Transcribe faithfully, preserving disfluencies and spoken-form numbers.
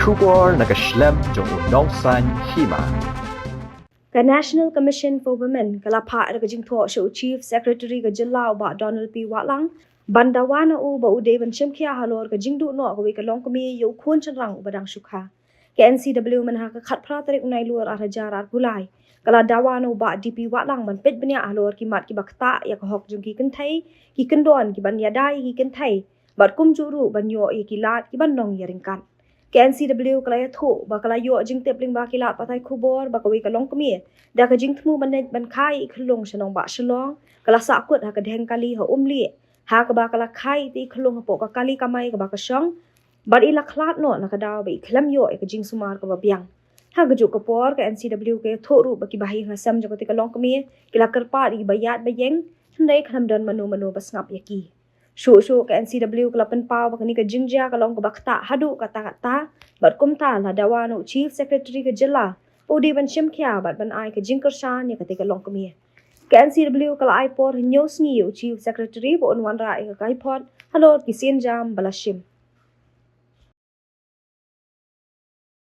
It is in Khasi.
Khubor na ka shlem jong u nongsan hima. Ka National Commission for Women ka la phah da ka jingthoh sha u Chief Secretary ka jylla u Bah Donald P Wahlang ban dawa na u ba u dei ban shimkhia halor ka jingduh noh kawei ka longkmie ïa u khun shynrang uba dang shu kha. Ka N C W mynha ka khatphra tarik u Nailur arhajar arphew lai ka la dawa na u Bah D P Wahlang ban peit bniah halor ki mat kiba ktah ïa ka hok jong ki kynthei, ki kyndon kiban ïada ïa ki kynthei bad kumjuh ruh ban ïoh ïa ki lad kiban nongïaryngkat. Ka N C W ka la ïathuh ba ka la ïoh jingtip lyngba ki lad pathai khubor ba kawei ka longkmie da ka jingthmu ban leit ban kha ïa i khyllung sha nongbah Shillong ka la sahkut ha ka dheng kali ha Umlieh, ha kaba ka la kha ïa i khyllung hapoh ka kali kamai kaba ka shong bad i la khlad noh na ka daw ba i khlem ïoh ïa ka jingsumar kaba biang. Ha kajuh ka por ka N C W ka ïathuh ruh ba ki bahaïing hasem jong katei ka longkmie ki la kyrpad ïa kiba ïaid ba ïeng, hynrei khlem don mano mano ba sngap ïa ki. Shuh shuh ka N C W ka la pynpaw ba kane ka jingjia ka long kaba ktah haduh katta katta bad kumta la dawa na u Chief Secretary ka jylla ba u dei ban shimkhia bad ban ai ka jingkyrshan ïa katei ka longkmie. Ka N C W ka la ai por hynñiew sngi ïa u Chief Secretary ba un wanrah ïa ka kaiphod halor ki sienjam ba la shim.